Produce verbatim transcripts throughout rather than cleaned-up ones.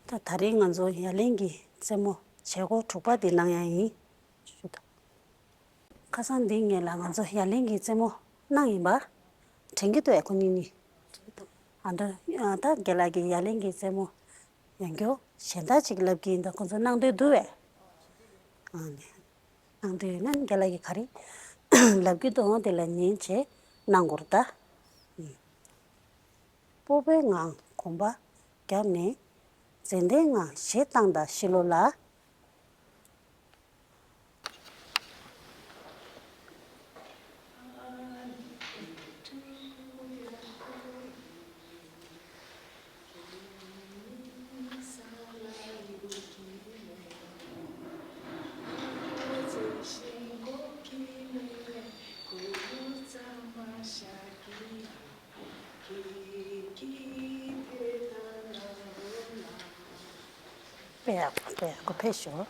ད་ད་རེས་ང་ཚོ་ཡ་ལན་གྱི་རྩེད་མོ་བྱེད་སྒོ་དྲུག་པ་འདི་གནང་ཡ་ཡིན། ཞུ་དང་། ཁ་སང་འདི་ངེད་ལ་ང་ཚོ་ཡ་ལན་གྱི་རྩེད་མོ་གནང་ཡིན་པ་དྲན་གྱི་འདུག་ཨེ་ཁོ་གཉིས་གཉིས། ཨ་འདྲ། ཨ་ད་རྒན་ལགས་ཀྱིས་ཡ་ལན་གྱི་རྩེད་མོ་ཡང་སྐྱར་གཞན་དག་ཅིག་ལབ་ཀྱི་ཡིན། ད་ཁོ་ཚོ་གནང་འདོད་འདུག་ཨེ། ཨ་ནི། གནང་འདོད་ཡོད་ན་རྒན་ལགས་ཀྱིས་ག་རེ་ལབ་ཀྱི་འདུག་ཨང་དེ་ལ་ཉན་བྱས་གནང་དགོས་རེད་ད། སྤོབས་པའི་ངང་གོམ་པ་བརྒྱབ་ནས། འཛིན་ལྡན་ངང་གཞས་བཏང་དང་ཤི་ལོ་ལ། དཔེ་ཡག་པོ་དཔེ་ཡག་པོ་ཕེབས་ཤོག་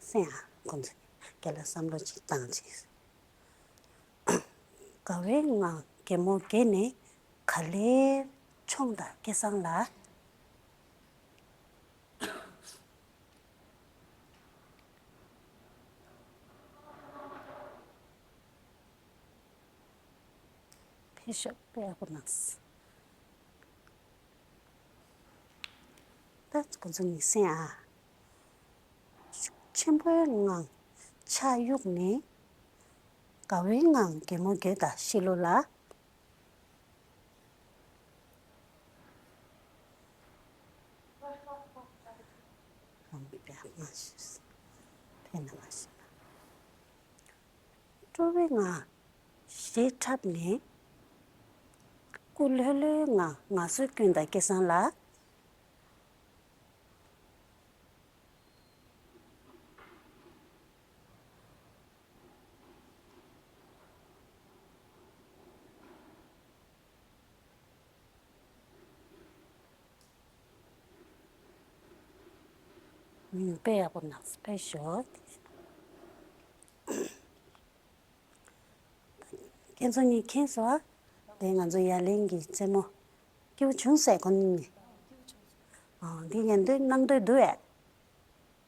སེང་ཨ་ཁོང་ཚོ་རྒན་ལགས་བསམ་བློ་ཅིག་བཏང་ཅིག་དགའ་བའི་ངང་གད་མོ་བགད་ནས་ག་ལེར་མཆོང་དང་སྐལ་བཟང་ལ། ཕེབས་ཤོག་དཔེ་ཡག་པོ་གནང་། ད་ཁོ་ཚོ་གཉིས་སེང་ཨ། ཤུགས་ཆེན་པོའི་ངང་ཕྱག་གཡུགས་ནས། དགའ་བའི་ངང་གད་མོ་བགད་དང་ཤི་ལོ་ལ། སྤྲོ་བའི་ངང་གཞས་འཁྲབ་ནས། སྐུ་ལྷོད་ལྷོད་ངང་ངལ་གསོ་སྐྱོན་དང་སྐལ་བཟང་ལ། དཔེ་ཡག་པོ་གནང་། དཔེ་ཞོག་ཁྱེད་ཚོ་གཉིས་མཁྱེན་སོང་ཨ། དེ་ང་ཚོ་ཡ་ལན་གྱི་རྩེད་མོ་སྐྱིད་པོ་བྱུང་ཟེར་ཁོ་གཉིས་ནི། ཨ་འདི་ཉན་འདོད་གནང་འདོད་འདུག་ཨེ།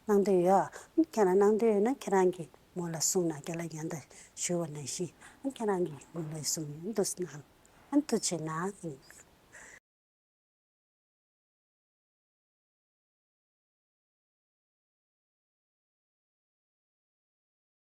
གནང་འདོད་ཡོད་ཨ། ཁྱེད་རང་གནང་འདོད་ཡོད་ན་ཁྱེད་རང་གིས་མོ་ལ་གསུངས་ན་རྒན་ལགས་ཡང་ད་ཞུས་པ་ནང་བཞིན་ཨ་ཁྱེད་རང་གིས་མོ་ལ་གསུངས་ཡོང་འདུག་ཟེར་ན་ཨ་ཐུགས་རྗེ་གནང་།